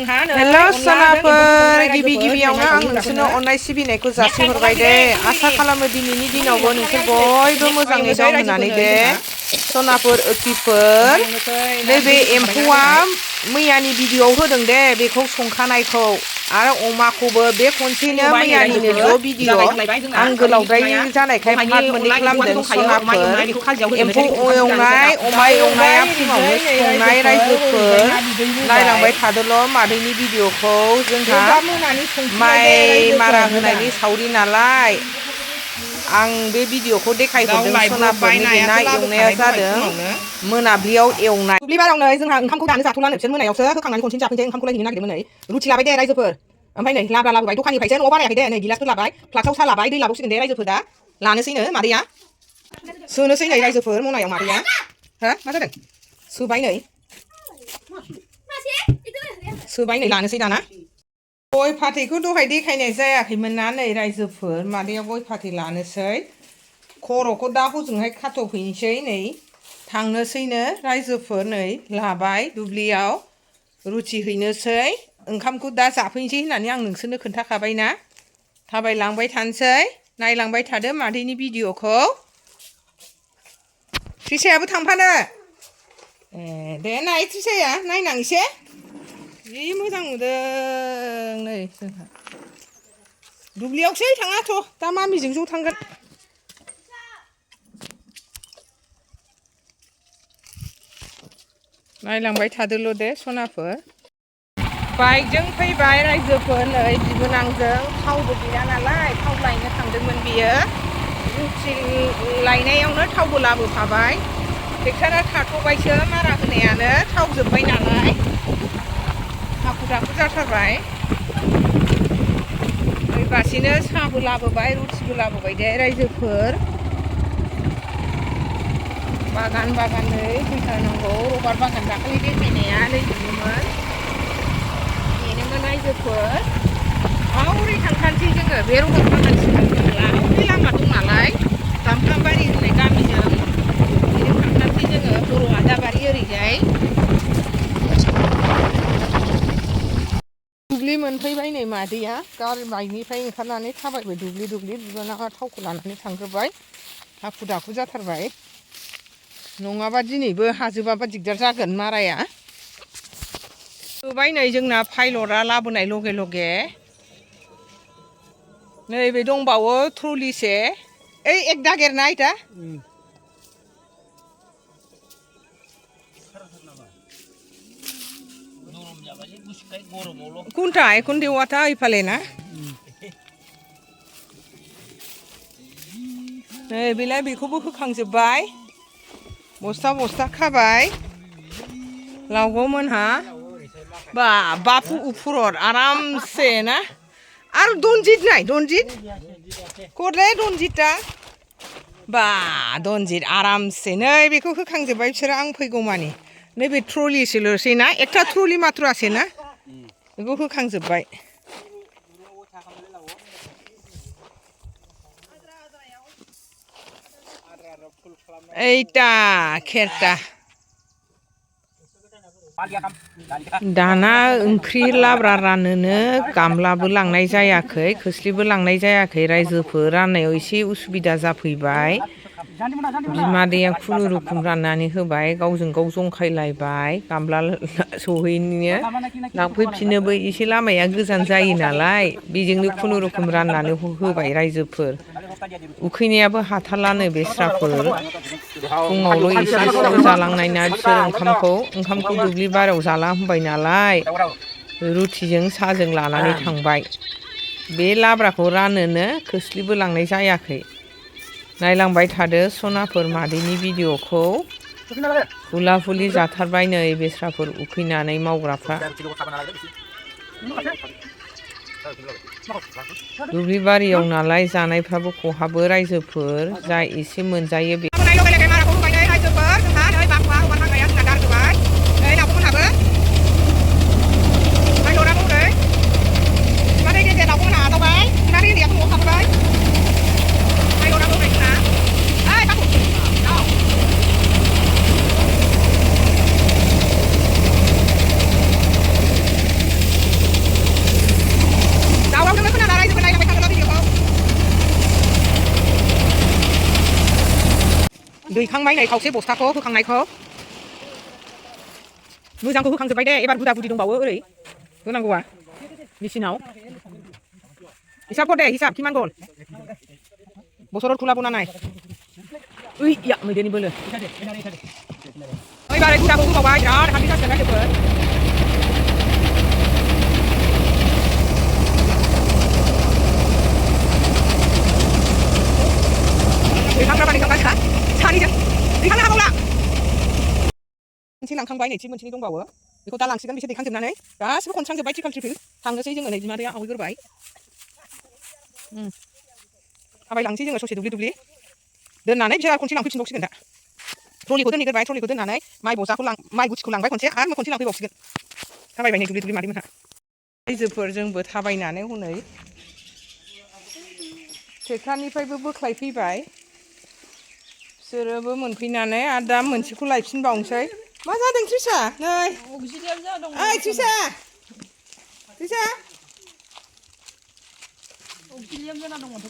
hello सोनाफोर गिबि गिबियावनो आं नोंसोरनो अननाय सिबिनायखौ जासिहरबाय दे आसा खालामो दिनैनि दिनावबो नोंसोर बयबो मोजाङै दं होननानै दे सोनाफोर ओखिफोर नैबे एम्फौआ मैयानि भिडिअ'आव होदों दे बेखौ संखानायखौ आरो अमाखौबो बे खनसेनो मैयानिनो ज' भिडिअ' आं गोलावद्राय जानायखाय पार्ट मोननै खालामदों सोनाफोर एम्फौ एवनाय अमा एवनाया फुङावनो संनाय रायजोफोर नायलांबाय थादोल' मादैनि भिडिअ'खौ जोंहा माइ मारा होनायनि सावरि नालाय आं बे भिडिअ'खौ देखायहरदों सोनाफोर नैबे ना एवनाया जादों मोनाब्लियाव एवनाय दुब्लि बारावनो जोंहा ओंखामखौ दानो जाथ'ला बिसोर मोनायावसो होखांनानै खनसेनो जाफैनोसै ओंखामखौ लायनो नागिरदोंमोन नै रुथि लाबाय दे रायजोफोर ओमफ्राय नै लाब्रा लाबोबाय दखाननिफ्रायसो न'आव बानायाखै दे नै गिलासफोर लाबाय फ्लाक्सआव सा लाबाय दै लाबोसिगोन दे रायजोफोर दा लानोसैनो मादैया सोनोसै नै रायजोफोर मनायाव मादैया हो मा जादों सोबाय नै सोबाय नै लानोसै दाना गय फाथैखौ दहाय देखायनाय जायाखैमोन ना नै रायजोफोर मादैया गय फाथै लानोसै खर'खौ दा हजोंहाय खाथ'फैनोसै नै थांनोसैनो रायजोफोर नै लाबाय दुब्लियाव रुथि हैनोसै ओंखामखौ दा जाफैनोसै होननानै आं नोंसोरनो खोन्थाखाबायना थाबायलांबाय थानोसै नायलांबाय थादो मादैनि भिडिअ'खौ त्रिसायाबो थांफानो ए दे नाय त्रिसाया नायनां एसे जि मोजां नुदों नै जोंहा दुब्लियावसै थाङाथ' दा मामिजों ज' थांगोन नायलांबाय थादोल' दे सनाफोर बाइकजों फैबाय रायजोफोर नै बिबोनांजों थावबो गैया नालाय थाव लायनो थांदोंमोन बियो रुथि लायनायावनो थावबो लाबोफाबाय ट्रेक्टरा थाथ'बायसो मारा होनायानो थाव जोब्बाय नालाय हाखु दाखु जाथारबाय फैबासिनो साहाबो लाबोबाय रुथिबो लाबोबाय दे रायजोफोर बागान बागानै फैथारनांगौ रबार बागान दाखालि देखायनाया नै बेनोमोन रायजोफोर आवरै थांखानोसै जोङो बे रबार बागानसिम आवरै लामा दं नालाय गामखांबारि होननाय गामिजों बेजों थांखानोसै जोङो बर' आदाबारि ओरैजाय दुब्लि मोनफैबाय नै मादैया गारि बाइकनिफ्राय ओंखारनानै थाबायबाय दुब्लि बिबोनाङा थावखौ लानानै थांग्रोबाय हाखु दाखु जाथारबाय नङाबा दिनैबो हाजोबाबा दिगदार जागोन माराया होबाय नै जोंना पाइलटआ लाबोनाय लगे लगे नैबे दंबावो ट्रलिसे ओइ एक दागेर ना इटा कोनटा एखन देवाता इफाले ना नै बेलाय बेखौबो होखांजोब्बाय बस्था खाबाय लावगाव मोनहा बा बापु उफुरत आरामसे ना आरो दनजित नाय दनजित करले दनजितआ बा दनजित आरामसे नै बेखौ होखांजोब्बाय बिसोरो आं फैगौ मानि नैबे ट्रलिसोल'सै ना एकटा ट्रलि मात्र'आसै ना बेखौ होखांजोब्बाय ओइटा खेरटा दाना ओंख्रि लाब्रा राननोनो गामलाबो लांनाय जायाखै खोस्लिबो लांनाय जायाखै रायजोफोर राननायाव एसे उसुबिदा जाफैबाय बिमादैया खुनुरुखुम राननानै होबाय गावजों गाव जंखायलायबाय गामला सहैनो लांफैफिननोबो एसे लामाया गोजान जायो नालाय बेजोंनो खुनुरुखुम राननानै होबाय रायजोफोर उखैनायाबो हाथारलानो बेस्राफोर फुङावल' एसे स्र' जालांनाय ना बिसोर ओंखामखौ दुब्लि बारियाव जाला होनबाय नालाय रुटिजों साहाजों लानानै थांबाय बे लाब्राखौ राननोनो खोस्लिबो लांनाय जायाखै नायलांबाय थादो सनाफोर मादैनि भिडिअ'खौ फुला फुलि जाथारबाय नै बेस्राफोर उखैनानै मावग्राफ्रा दुब्लि बारियाव नालाय जानायफ्राबो खहाबो रायजोफोर जा एसे मोनजायो बे दैखांबाय नै खावसे बस्थाखौ होखांनायखौ मोजांखौ होखांजोब्बाय दे एबार गुदा गुदि दंबावो ओरै होनांगौआ मेचिनाव हिसाब कर दे हिसाब किमान गल बसरत खुला बना नाय ओइ या मैदेरनि बोलो ओइ बारे गुदाखौ होबावबाय बिराद हाद्रि जासिगोन रायजोफोर दैखांग्रा दैखांग्रा सानैजों दैखांनो हाबावला मोनसे लांखांबाय नैथि मोनसेनि दंबावो बेखौ दा लांसिगोन बिसोर दैखांजोबनानै गासिबो खनस्रांजोब्बाय ट्रिपल ट्रिपल थांनोसै जोङो नै बिमादैया आवगायग्रोबाय थाबायलांसै जोङो ससे दुब्लि दुब्लि दोननानै बिसोर खनसे लांफैफिनबावसिगोन दा ट्रलिखौ दोनहैग्रोबाय ट्रलिखौ दोननानै माइ बजाखौ माइ गुथिखौ लांबाय खनसे आरो खनसे लांफैबावसिगोन थाबायबाय नै दुब्लि दुब्लि मादैमोनहा रायजोफोर जोंबो थाबायनानै हनै ट्रेक्टरनिफ्रायबो बोख्लायफैबाय बिसोरोबो मोनफैनानै आरो दा मोनसेखौ लायफिनबावनोसै मा जादों त्रिसा नै ओइ त्रिसा त्रिसा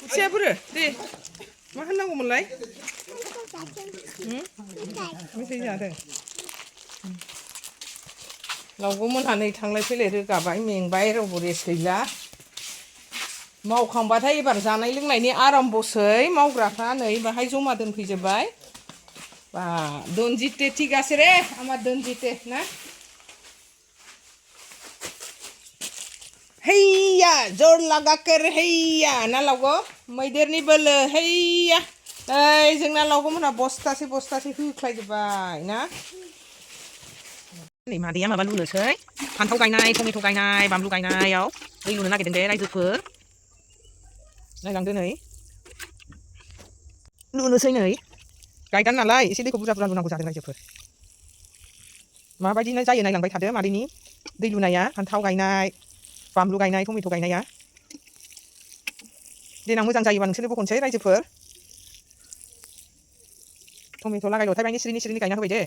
फिसाफोर दे मा होननांगौमोनलाय मेथाइ जादों लावग'मोनहा नै थांलाय फैलाय रोगाबाय मेंबाय रावबो रेस्ट गैला मावखांबाथाय एबार जानाय लोंनायनि आराम्भसै मावग्राफ्रा नै बाहाय जमा दोनफैजोब्बाय बा दोनजिते ठीक আছে रे আমার दोनजिते ना हैया जोर लगाकर हैया ना लावगो मैदेरनि बोलो हैया ओइ जोंना लावगोमोनहा बस्थासे बस्थासे होख्लायजोब्बाय ना नै मादैया माबा लुनोसै फान्थाव गायनाय टमेट' गायनाय बानलु गायनायाव दै लुनो नागिरदों दे रायजोफोर नायलांदो नै लुनोसै नै गायदान नालाय एसे दैखौ बुरजा बुरजा लुनांगौ जादों रायजोफोर माबायदि जायो नायलांबाय थादो मादैनि दै लुनाया फान्थाव गायनाय बानलु गायनाय टमेट' गायनाया देनां मोजां जायोबा नोंसोरनोबो खनसै रायजोफोर टमेट' लागाय लथायबायनि सिरिनि सिरिनि गायना होबाय दे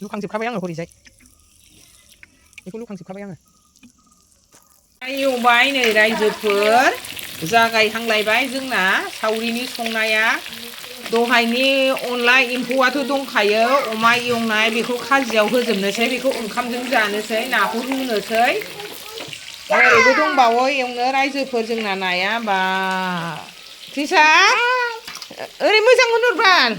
लुखांजोबखाबाय आङो हरैजाय बेखौ लुखांजोबखाबाय आङो एवबाय नै रायजोफोर जागायहांलायबाय जोंना सावरिनि संनाया दहायनि अनला एम्फौआथ' दंखायो अमा एवनाय बेखौ खाजियाव होजोबनोसै बेखौ ओंखामजों जानोसै नाखौ रुनोसै ओरैबो दंबावो एवनो रायजोफोर जोंना नाया बा त्रिसा ओरै मोजां होनहरबाल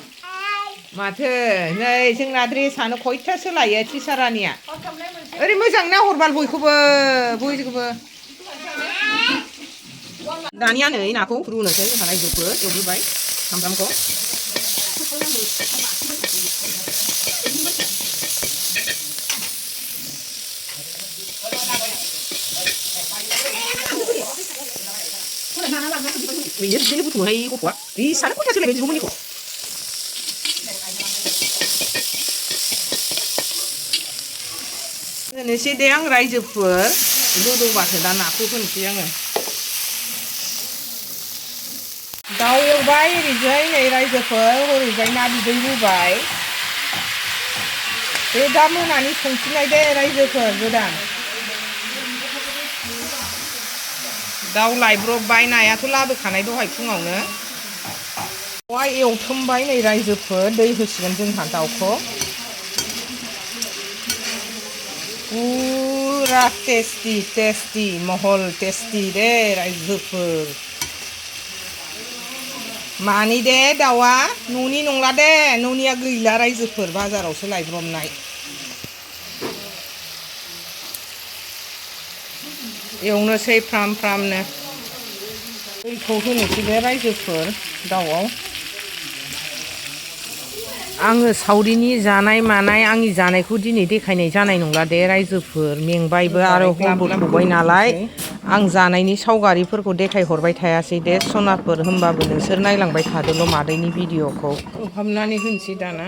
माथो नै जोंना ड्रेसानो खयथा सोलायो त्रिसा रानिया ओरै मोजां नाहरबाल बयखौबो दानिया नै नाखौ रुनोसै जोंहा रायजोफोर एवग्रोबाय सामब्रामखौ बियो बिदिनो बुथुमोहाय गथ'आ बिसानो खयथा सोलायबाय बिब'मोननिखौ होनोसै दे आं रायजोफोर गोदौबासो दा नाखौ होनोसै आङो दाउ एवबाय ओरैजाय नै रायजोफोर ओरैजाय ना बिदै रुबाय बे दा मोनानि संफिननाय दे रायजोफोर गोदान दाउ लायब्रबबाय नायाथ' लाबोखानाय दहाय फुङावनो दाउआ एवथोमबाय नै रायजोफोर दै होसिगोन जोंहा दाउखौ पुरा टेस्टि महल टेस्टि दे रायजोफोर मानि दे दाउआ न'नि नंला दे न'निया गैला रायजोफोर बाजारावसो लायब्रबनाय एवनोसै फ्राम फ्रामनो दैखौ होनोसै दे रायजोफोर दाउआव आङो सावरिनि जानाय मानाय आंनि जानायखौ दिनै देखायनाय जानाय नंला दे रायजोफोर मेंबायबो आरो हरबो थौबाय नालाय आं जानायनि सावगारिफोरखौ देखायहरबाय थायासै दे सनाफोर होमबाबो नोंसोर नायलांबाय थादोल' मादैनि भिडिअ'खौ खोबहाबनानै होनोसै दाना